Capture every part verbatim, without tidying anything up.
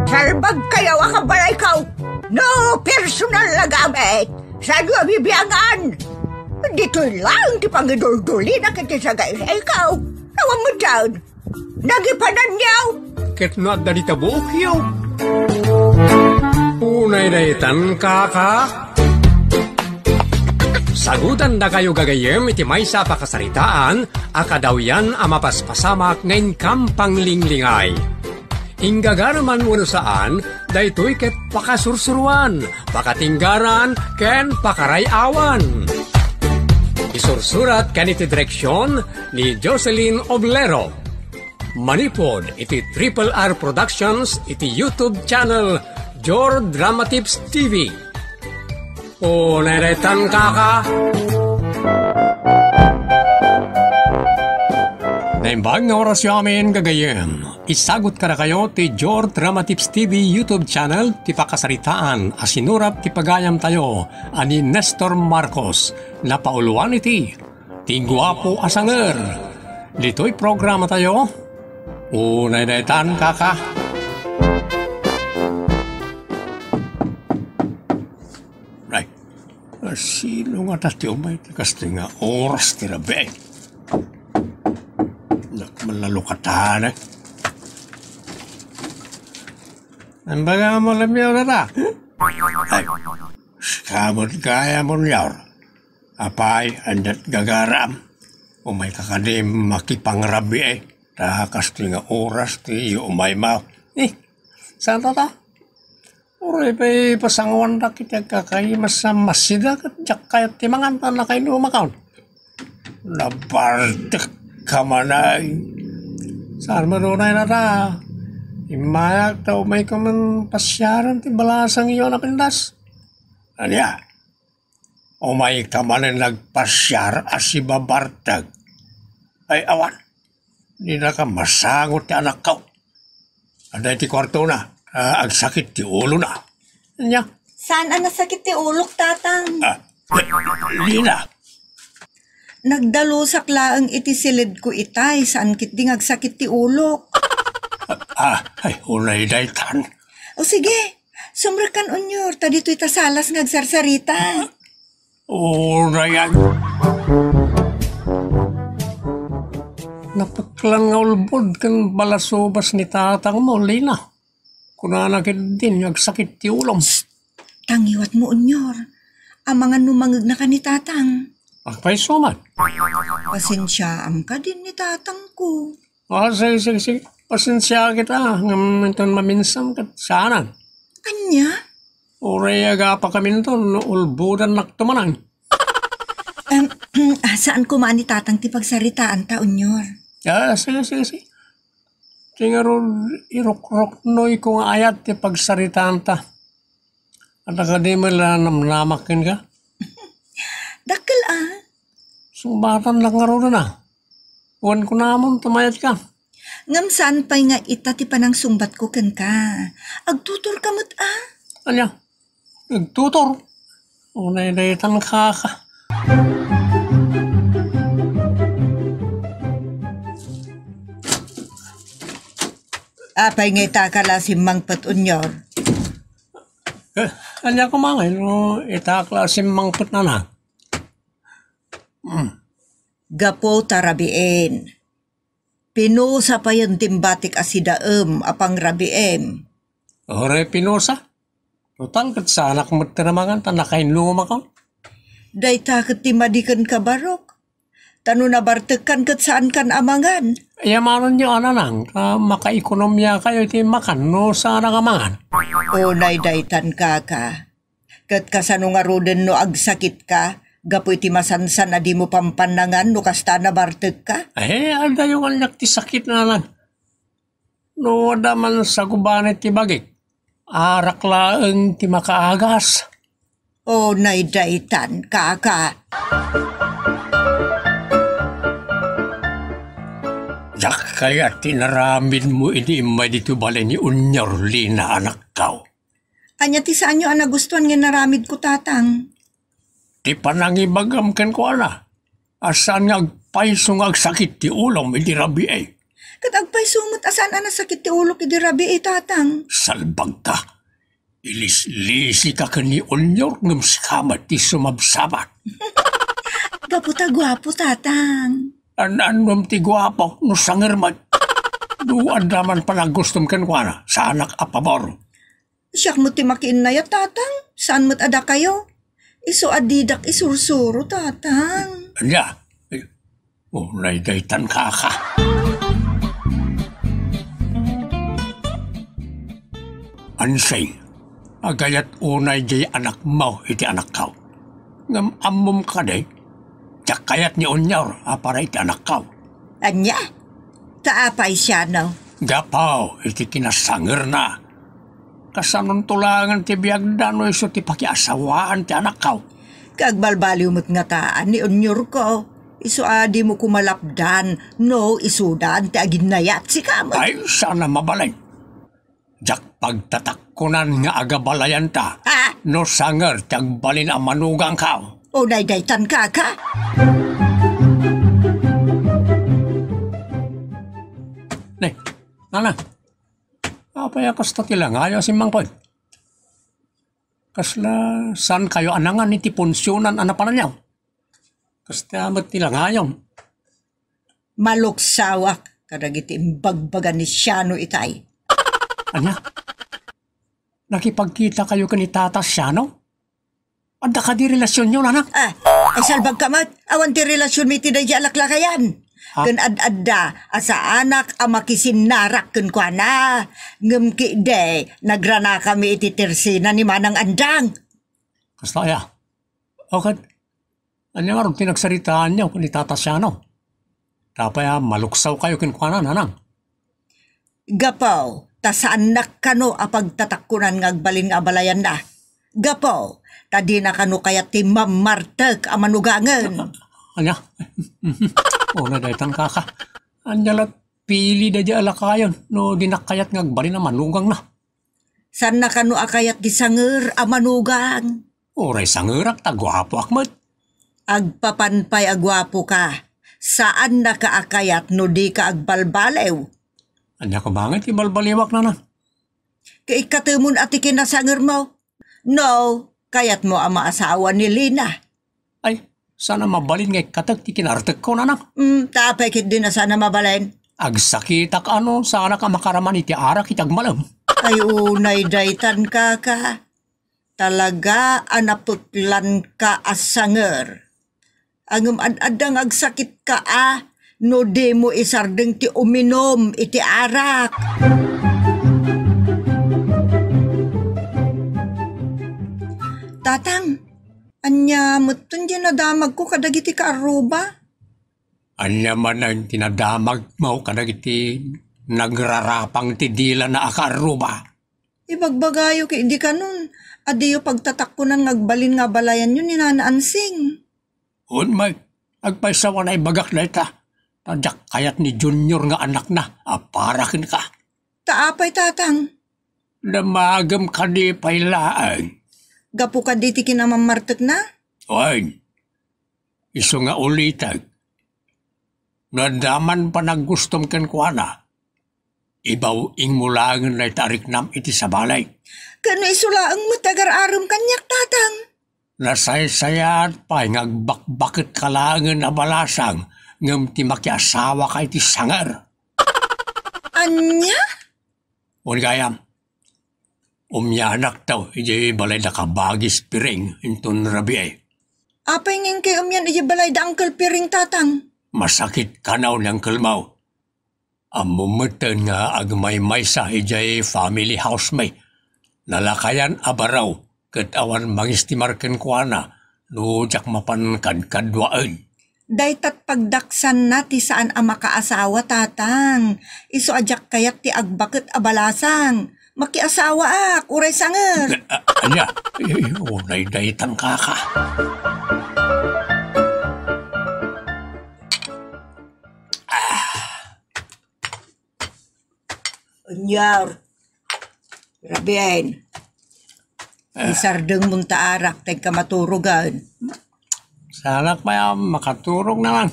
Salbagkayo a kabalayko. No personal a gamit, saanyo a bibiangan. Ditoy laeng ti pangiduldulina iti sagaysayko. Awan metten. Nagipananyo. Ket no adda dita buokyo. Unay daytan, kaka. Sagutandakayo gagayyem iti maysa a pakasaritaan a kadawyan a mapaspasamak nga inkam panglinglingay. Inggagara man wenno saan, daytoy ket pakasursuroan, pakatinggaran, ken pakaray-awan. Isursurat ken iti direksion ni Jocelyn Oblero. Manipud iti Triple R Productions iti YouTube channel Jor Dramatips T V. O, neretan, kaka. Naimbag nga orasyo amin, gagayyem. Isagut kadakayo ti Jor Dramatips T V YouTube channel ti pakasaritaan a sinurat ti pagayamtayo a ni Nestor Marcos. Napauluan iti Ti Guapo a Sanger. Ditoy programatayo. Unay daytan, kaka. Ay, sino nga ta ti umay ti kastoy nga oras ti rabii? Nak, malalukatan, eh. Ang baga mo, lamyaw na ta. Ay, sika met gayam, Unyor. Apay, adda gagaram? Umayka kadi makipangrabii, eh. Ta kastoy nga oras ti umaymo. Eh, saan ta ta? Uray pay pasanguandak iti agkakaimas a masida ket diak kayat ti mangan ta nakainumakon. Nabartekka man ay. Saan met unay na ta? Immayak ta umayko man pasiaren ti balasangyo a napintas. Ania? Umayka manen nagpasiar a sibabartek? Ay, awan. Dinaka masango ti anakko. Adda iti kuartona, ah, agsakit ti ulona. Ania? Saan a nasakit ti ulok, Tatang? Ah, Lina. Nagdalusak laeng iti silidko itay, saan ketdi nga agsakit ti ulok. Ah, ay, unay daytan. O sige, sumrekkan, Unyor, ta ditoy ta salas nga agsarsarita. Uray, ay. Napeklan nga ulbod ken balasubas ni tatangmo, Lina. Kunana ketdin nga agsakit ti ulom. Psst! Tangiwatmo, Unyor. Amangan no mangegnaka ni tatang. Agpayso man. Pasensiaam kadin ni tatangko. Ah, sige, sige, sige. Pasensiaak ita, ngem inton maminsan ket saanan. Ania? Uray agapakaminton no ulbodannakto manen. Em, ah, saan koma ni tatang ti pagsaritaanta, Unyor? Ah, sige, sige, sige. Ti ngarud, irukruknoyko nga ayat ti pagsaritaanta. Adda kadi met la namnamak kenka? Dakkel a. Sungbatannak ngaruden a. Wen kunamon ta mayatka. Ngem saan pay nga ita ti panangsungbatko kenka. Agtutorka met a. Ania? Agtutor? Unay daytan, kaka. Apay nga itaka la simmangpet, Unyor? Eh, ania koma ngay no itak la simmangpet, nana? Hmm. Gapu ta rabiin. Pinusa payen ti imbatik a sidaem a pangrabiim. Uray pinusa? Total ket saanak met ti namangan ta nakainumakon. Dayta ket ti madi kenka, barok. Ta no nabartekkan ket saankan a mangan. Ayamanonyo a, nanang, ta makaekonomiakayo iti makan no saanak a mangan. Unay daytan, kaka. Ket kasano ngaruden no agsakitka gapu iti masansan a dimo pampannangan no kasta a nabartekka? Eh, adayo kaniak ti sakit, nanang. No adda man sagubanit ti bagik, arak laeng ti makaagas. Unay daytan, kaka. Diak kayat ti inaramidmo idi immay ditoy balay ni Unyor, Lina, anakko. Ania ti saanyo a nagustuan nga inaramidko, tatang? Ti panangibagam kenkuana a saan nga agpayso nga agsakit ti ulom idi rabii. Ket agpayso met a saan a nasakit ti ulok idi rabii, Tatang. Salbagka. Ilislisika ken ni Onyor ngem sika met ti sumabsabat. Gapu ta guapo, Tatang. An-annom ti guapo no sanger met. No adda man panagustom kenkuana, saanak a pabor. Siak met ti makiinnayat, Tatang. Saan met a dakayo? Isu a didak isursuro, Tatang. Ania? Ay, unay daytan, kaka. Ansing, agayat unay diay anakmo iti anakko. Ngem ammom kadi, diak kayat ni Onyor a para iti anakko. Ania? Ta apay siano? Gapu iti kinasangerna. Kasanonto laengen ti biagda no isu ti pakiasawaan ti anakko? Ket agbalbaliw met ngata ni Onyorko. Isu a dimo koma lapdan no isudan ti aginnayat sika met. Ay, saan a mabalin. Diak pagtatakkonan nga agabalayanta. Ah? No sanger ti agbalin a manugangko. Unay daytan, kaka. Ne, nana. Apay a kasta ti langayo a simmangpet? Kasla saan kayo a nangan iti punsionan a napananyo? Kasta met ti langayom. Maluksawak kadagiti imbagbaga ni Siano itay. Ania? Nakipagkita kayo ken ni Tata Siano? Adda kadi relasionyo, nana? Ah, ay salbagka met. Awan ti relasionmi iti daydi a laklakayan. Ha? Ken ad-adda a saanak a makisinnarak kenkuana. Ngem kidi, nagranakami iti tersena ni Manang Andang. Kasta aya? O ket, ania ngarud ti nagsaritaanyo ken ni Tata Siano? Apay a maluksaw kayo kenkuana, nanang? Gapu ta saannak kano a pagtatakkonan nga agbalin nga abalayanna. Gapu ta dina kano kayat ti mammartek a manugangen. Ania? Unay daytan, kaka. Ania la pili daydi a lakayon no dinak kayat nga agbalin a manugangna? Saanna kano a kayat ti sanger a manugang? Uray sangerak ta guapoak met. Agpapan pay a guapoka, saannaka a kayat no dika agbalbaliw. Ania koma ngay ti balbaliwak, nana? Ket ikkatemon a ti kinasangermo. No, kayatmo a maasawa ni Lina. Ay, saan a mabalin nga ikkatek ti kinartekko, nana? Hmm, ta apay ketdin a saan a mabalin? Agsakitak a no saanak a makaraman iti arak iti agmalem. Ay, unay daytan, kaka. Talaga a napeklanka a sanger. Ngem ad-adda nga agsakitka a no dimo isardeng ti uminum iti arak. Tatang, ania metten diay nadamagko kadagiti kaarruba? Ania manen ti nadamagmo kadagiti nagrarapang ti dilana a kaarruba? Ibagbagayo ketdi kanon a diyo pagtatakkonan nga agbalin nga abalayanyo ni Nana Ansing. Wen met, agpayso a naibagak dayta, ta diak kayat ni Junior nga anakna a para kenka. Ta apay, Tatang? Damagem kadi pay laeng. Gapu kadi ti kinamammartekna? Wen, isu nga ulitek. No adda man panagustom kenkuana, ibaw-ingmo laengen dayta a riknam iti sabali. Ken no isu laeng met ti agar-arem kaniak, Tatang? Nasaysayaat pay nga agbakbaketka laengen a balasang ngem ti makiasawaka iti sanger. Ania? Wen gayam, umianakto idiay balay da Kabagis Piring inton rabii. Apay ngem kay umian idiay balay da Uncle Piring, Tatang? Masakit kano ni unclemo. Ammom metten nga agmaymaysa idiay family housemi. Nalakayan a baro ket awan mangistimar kenkuana no diak mapan kadkaduaen. Daytat pagdaksanna ti saan a makaasawa, Tatang. Isu a diak kayat ti agbaket a balasang. Makiasawaak, uray sanger. A-, ania? Ay, ay, unay daytan, kaka. Unyar. Rabien. Ah. Isardeng mon ta arak, tagka maturogan. Saanak pay a makaturog na lang.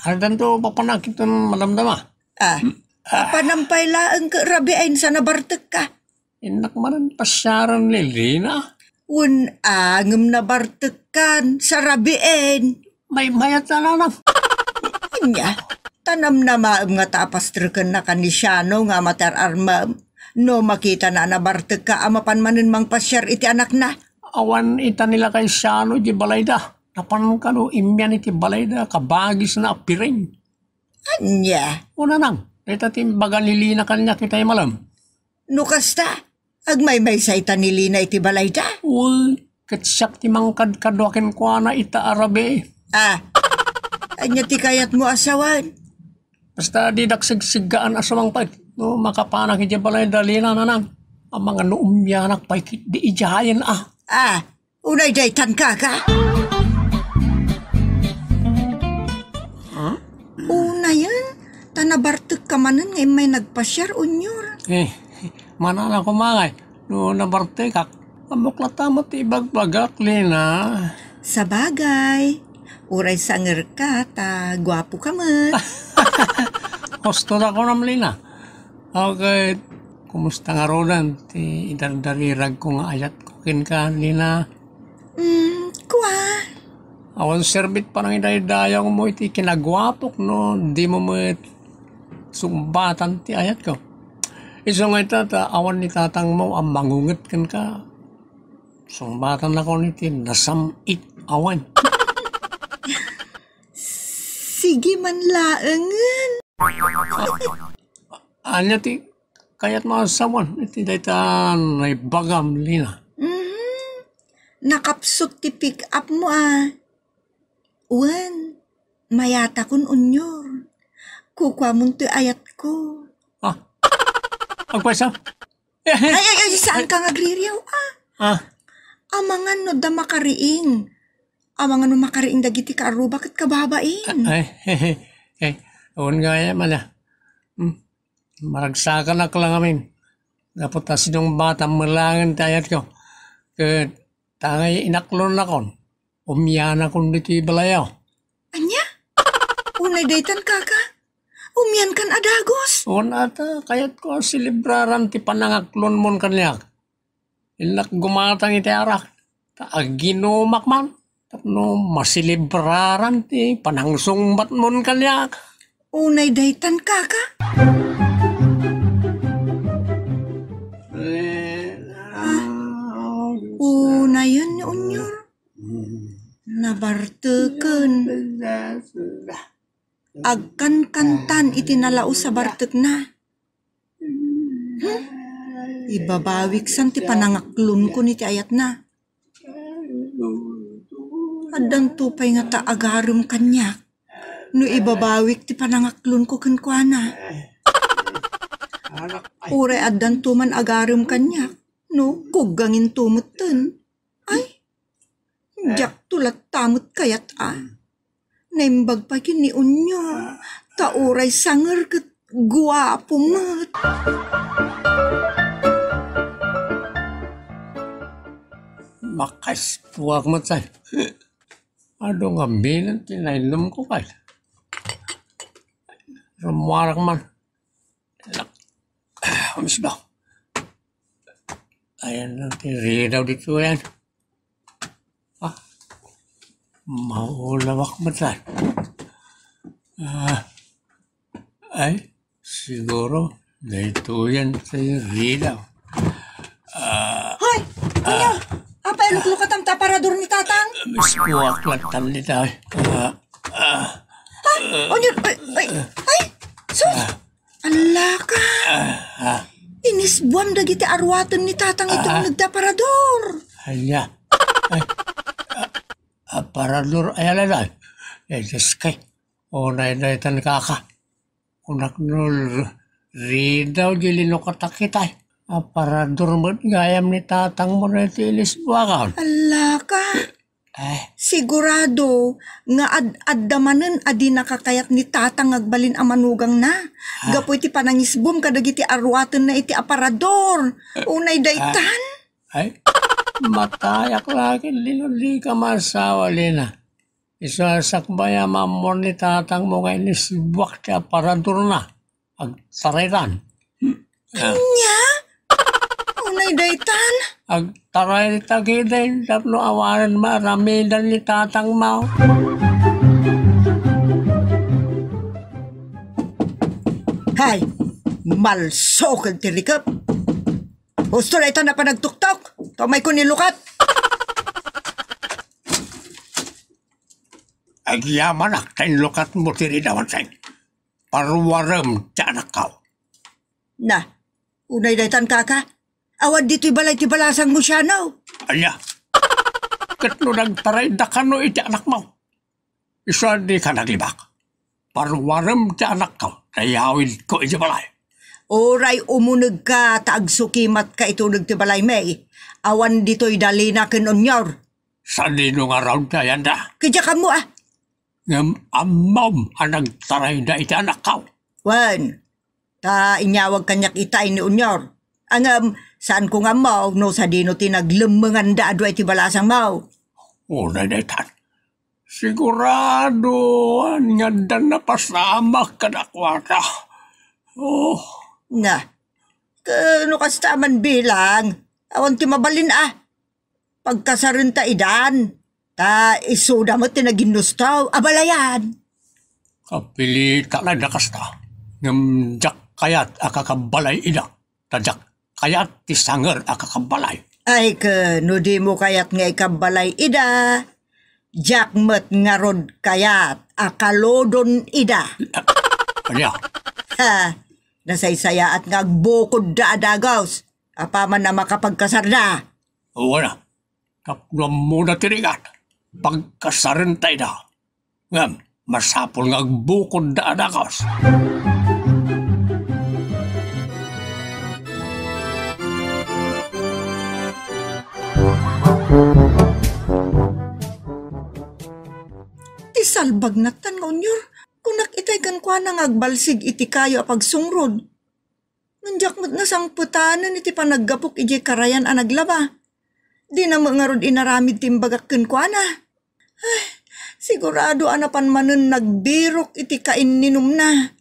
Addanto papanakit ng madamdama. Ah. Apanan pay laeng ket rabiin sa nabartekka? Innak manen pasiaren ni Lina. Wen a ngem nabartekkan sa rabiin. Maymayat a nanang. Ania, ta namnamaem nga ta apastrekenna kan ni Siano nga amatar-armem no makitana a nabartekka a mapan manen mangpasiar iti anakna? Awan ita ni lakay Siano iti balayda. Napan kano immian iti balayda, kabagisna a piring. Ania? O nanang, dayta ti imbaga ni Lina kaniak itay malem. No kasta, agmaymaysa ita ni Lina iti balayda? Uy, ket siak ti mangkadkadua kenkuana ita a rabii. Ah, ania ti kayatmo a sawen? Basta didak sigsiggaan a sumangpet no makapanak iti balayda, Lina, nanang. Amangan no ummianak pay ketdi idiayen a. Ah, Unay daytan, kaka? Unayen, ta nabartekka manen nga immay nagpasiar, Unyor. Eh, manana kumangay, no nabartekak, ammok latta met ti ibagbagak, Lina. Sabagay, uray sangerka, ta guapoka met. Husto ta kunam, Lina. Okay, kumusta ngaruden ti idardariragko nga ayatko kenka, Lina? Mm, kua. Awan serbit panangidaydayawmo iti kinaguapok no dimo met sungbatan ti ayatko. Isu nga ita, ta awan ni tatangmo a mangunget kenka. Sungbatannakon iti nasam-it awan. Sige man laengen. Ania ti kayatmo a sawen iti dayta naibagam, Lina? Mhm. Nakapsut ti pick-up mo, a. Wen, mayatakon, Unyor. Kukuamon ti ayatko. Ah, agpaysa? Ay, ay, ay, saan ka nga agririaw, a? Ah. Amangan no da makariing. Amangan no makariing dagiti kaaruba ket kababain. Ay, ay, ay, ay, awan gayam, ala. Hmm. Maragsakanak la ngamin. Gapu ta sinungbatam met laengen ti ayatko. Ket ta ngay inaklonnakon, umianakon ditoy balayo. Ania? Unay daytan, kaka? Umiankan a dagus? Wen, ata, kayatko a selebraran ti panangaklonmon kaniak. Innak gumatang iti arak, ta aginumak man tapno maselebraran ti panangsungbatmon kaniak. Unay daytan, kaka? Ah, unayen ni Unyor. Nabarteken. Agkankantan iti nalaus a bartekna. Hmm? Ibabawiksan ti panangaklonko iti ayatna. Addanto pay ngata agarem kaniak no ibabawik ti panangaklonko kenkuana. Uray addanto man agarem kaniak no kugganginto metten. Ay, diakto latta met kayat a. Naimbag pay ken ni Unyor, ta uray sanger ket guapo met. Makaispuak met say. Adu nga binan ti nainumko kay. Rummuarak man. Nak-, ah, umis daw. Ayan lang ti ridaw dito yan. Ah, maulawak man tayo. Ah, ay, siguro, dito yan ti ridaw. Ah, Hoy! Kuya! Apay luklukatam ta aparador ni Tatang? Miskuak lang tam ni tayo. Ah, ah, Ha? Onyur, ay, ay, ay, sus! Ala ka! Ah, ah. Inisbuam dagiti aruaten ni Tatang iti Ah. uneg ti aparador. Anya? Ay, ah, aparador, ay, ala, ala. Ay, Diyos kay. Unay na itan kaka. Kunak no r-, ridaw di linukatak itay. Aparador met gayam ni Tatang mo na iti inisbuakan. Ala ka! Eh. Sigurado nga ad-, adda manen a di nakakayat ni Tatang nga agbalin a manugangna. Ah. Gapu iti panangisbum kadagiti aruatenna iti aparador. Unay daytan. Ay, matayak lagi, Lina, di ka masawa, Lina. Isu a sakbay a maammuan ni Tatang mo nga inisbuak ti aparadorna. Agtaraydan. Ah. Ania? Unay daytan? Agtarayta ketdi tapno awanen maaramidan ni tatangmo. Hay, malsok ti rikep. Husto daytan a panagtuktok. Tumayko ni lukat. Agyamanak ta inlukatmo ti ridawan, Seng. Paruarem ti anakko. Na, unay daytan, kaka. Awan ditoy balay ti balasangmo, siano? Ania? Ket no nagtarayda kano iti anakmo, isu a dika naglibak. Paruarem ti anakko, dayawidko iti balay. Uray umunegka ta agsukimatka iti uneg ti balaymi. Awan ditoy Dalina ken Unyor. Sadino ngarud ti ayanda? Kadiak ammo, a. Ngem ammom a nagtarayda iti anakko. Wen, ta inyawag kaniak itay ni Unyor. Ngem, saanko nga ammo no sadino ti naglemmenganda a dua iti balasangmo. O, daytan. Sigurado nga addan napasamak kadakuada. Oh. Na, ket no kasta man bilang, awan ti mabalin a. Pagkasarenta idan, ta isuda met ti naginnusto a balayan. Kapilitan a kasta, ngem diak kayat a kakabbalay ida, ta diak kayat ti sanger a kakabbalay. Ay, ket no dimo kayat nga ikabbalay ida, diak met ngarud kayat a kaludon ida. Ania? Ha, nasaysayaat nga agbukodda a dagus, apaman a makapagkasarda. Wen a, tapno ammona ti rigat, pagkasarenta ida. Ngem, masapul nga agbukodda a dagus. Ti salbagnatan nga Unyor, kunak itay kenkuana nga agbalsig iti kayo a pagsungrod. Ngem diak met nasangpetanen iti panaggapok idiay karayan a naglaba. Dina met ngarud inaramid ti imbagak kenkuana. Ay, sigurado a napan manen nagbirok iti kainninumna.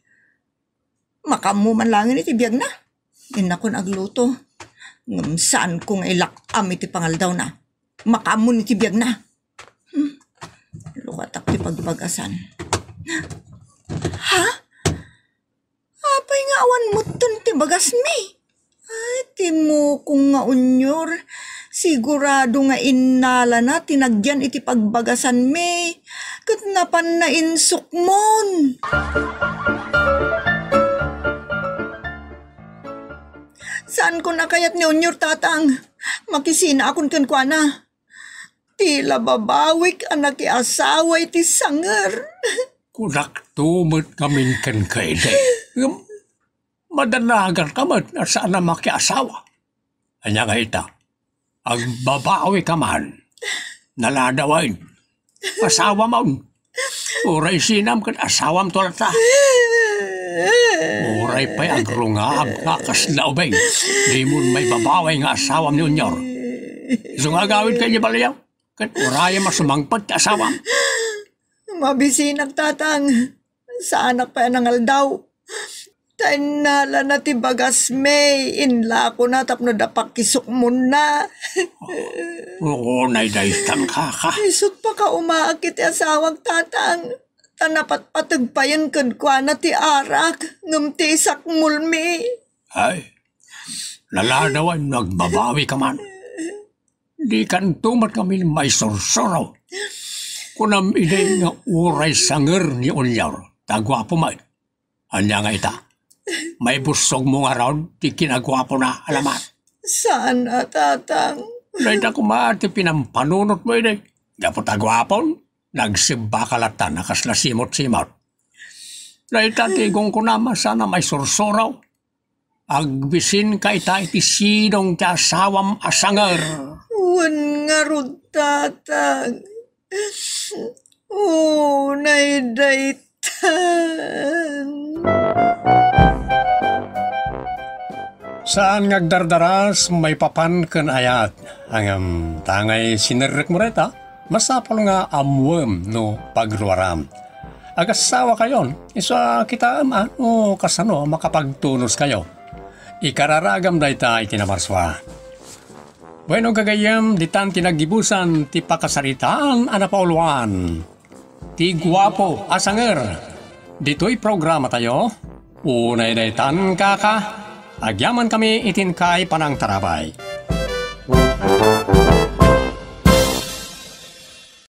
Makaammo man laengen iti biagna. Innakon agluto. Ngem saanko nga ilak-am iti pangaldawna. Makaammo iti biagna. Hmm. Lukatak ti pagbagasan. Ha? Apay nga awan metten ti bagasmi? Ay, ti mukong nga Unyor. Sigurado nga innalana ti nagyan iti pagbagasanmi. Ket napanna insukmon. Saanko a kayat ni Unyor, Tatang. Makisinaakon kenkuana. Ti la babawik a nakiasawa iti sanger. Kunakto met ngamin kenka idi. Ngem madanaganka met a saan a makiasawa. Ania nga ita? Agbabawika man. Naladawen. Asawamon. Uray sinam ket asawamto latta. Uray pay agrungam nga kasla ubing, dimon maibabawi nga asawam ni Unyor. Isu nga agawidka idiay baliaw, ket urayem a sumangpet ti asawam. Mabisinak, Tatang. Saanak pay a nangaldaw. Ta innalana ti bagasmi, inlakona tapno adda pakisukmonna. Unay daytan, kaka. Isut' pakaumaak iti asawak, Tatang. Ta napatpateg payen kenkuana ti arak, ngem ti isakmolmi. Ay, naladawen no agbabawika man. Dikanto met ngamin maisursuro. Kunam idi nga uray sanger ni Unyor, ta guapo met. Ania nga ita? Maibussogmo ngarud ti kinaguapona a laman? Saan a, Tatang. Dayta koma ti pinampanunotmo idi. Gapu ta guapon, nagsibbaka latta a kasla simot-simot. Dayta ti gunggonam a saan a maisursuro. Agbisinka ita iti sidong ti asawam a sanger. Wen ngarud, Tatang. Unay daytan. Saan nga agdardaras maipapan ken ayat, ngem ta ngay sinerrekmo dayta, masapul nga ammoem no pagruaram. Agasawa kayon, isu a kitaem a no kasano a makapagtunos kayo. Ikararagam dayta iti namarsua. Bueno, gagayyem, ditan ti naggibusan ti pakasaritaan a napauluan. Ti guapo a sanger. Ditoy programa tayo, unay daytan kaka, agyaman kami itin kay panangtarabay.